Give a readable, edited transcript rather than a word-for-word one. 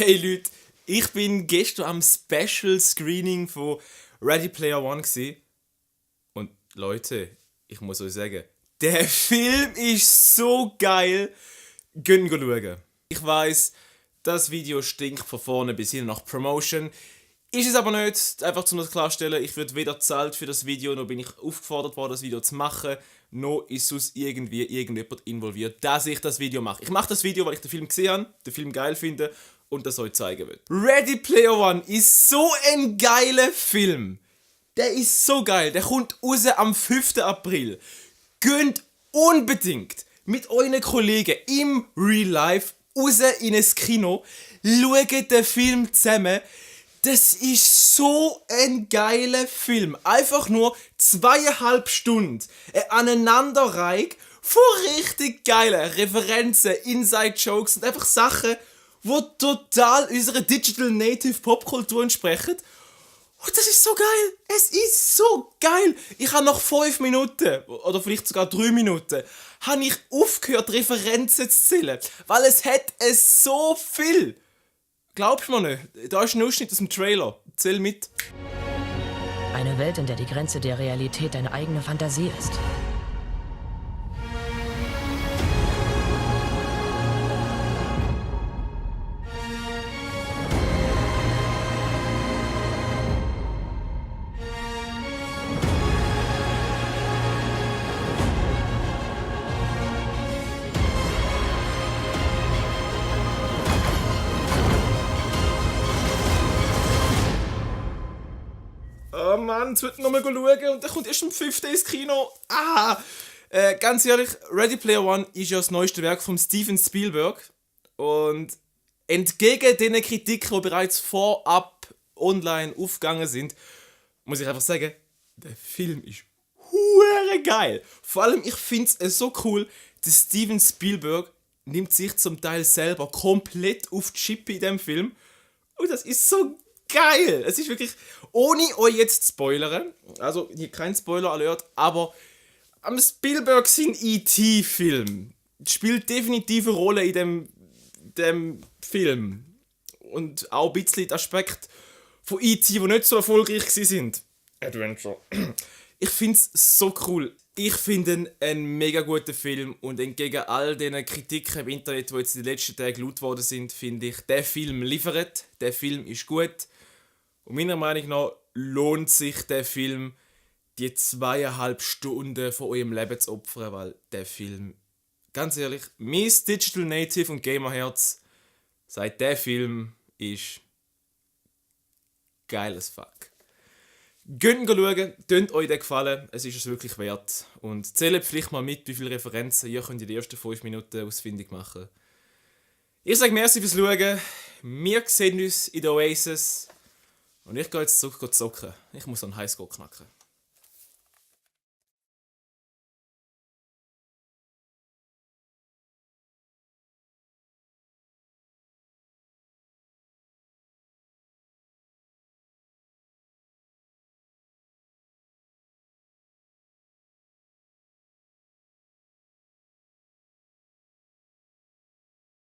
Hey Leute, ich bin gestern am Special Screening von Ready Player One gsi. Und Leute, ich muss euch sagen, der Film ist so geil. Gönnt schauen. Ich weiss, das Video stinkt von vorne bis hinten nach Promotion. Ist es aber nicht, einfach zum das klarstellen, ich werde weder bezahlt für das Video, noch bin ich aufgefordert worden, das Video zu machen, noch ist sonst irgendwie irgendjemand involviert, dass ich das Video mache. Ich mache das Video, weil ich den Film gesehen habe, den Film geil finde und das euch zeigen will. Ready Player One ist so ein geiler Film. Der ist so geil, der kommt raus am 5. April. Gönnt unbedingt mit euren Kollegen im Real Life raus in ein Kino, schaut den Film zusammen. Das ist so ein geiler Film. Einfach nur 2,5 Stunden. Eine Aneinanderreihung von richtig geilen Referenzen, Inside-Jokes und einfach Sachen, die total unserer Digital Native Popkultur entsprechen. Und das ist so geil. Es ist so geil. Ich habe nach 5 Minuten, oder vielleicht sogar 3 Minuten, habe ich aufgehört, Referenzen zu zählen. Weil es hat so viel. Glaubst du mir nicht? Da ist ein Ausschnitt aus dem Trailer. Zähl mit. Eine Welt, in der die Grenze der Realität deine eigene Fantasie ist. Oh Mann, jetzt wird noch mal schauen und dann kommt erst am 5. ins Kino. Ganz ehrlich, Ready Player One ist ja das neueste Werk von Steven Spielberg. Und entgegen den Kritiken, die bereits vorab online aufgegangen sind, muss ich einfach sagen, der Film ist hure geil. Vor allem, ich finde es so cool, dass Steven Spielberg nimmt sich zum Teil selber komplett auf die Schippe in diesem Film. Und das ist so geil! Es ist wirklich, ohne euch jetzt zu spoilern, also hier kein Spoiler-Alert, aber am Spielberg sein E.T.-Film spielt definitiv eine Rolle in dem Film. Und auch ein bisschen der Aspekt von E.T., die nicht so erfolgreich sind. Adventure. Ich finde es so cool. Ich finde ihn einen mega guten Film und entgegen all den Kritiken im Internet, die jetzt in den letzten Tagen laut worden sind, finde ich, der Film liefert, der Film ist gut. Und meiner Meinung nach lohnt sich der Film, die 2,5 Stunden von eurem Leben zu opfern, weil der Film, ganz ehrlich, mein Digital Native und Gamerherz sagt, der Film ist geil as fuck. Gönnt schauen, tönt euch den gefallen, es ist es wirklich wert. Und zählt vielleicht mal mit, wie viele Referenzen ihr könnt in den ersten 5 Minuten ausfindig machen. Ich sage merci fürs Schauen, wir sehen uns in der Oasis und ich gehe jetzt zurück zocken. Ich muss einen Highscore knacken.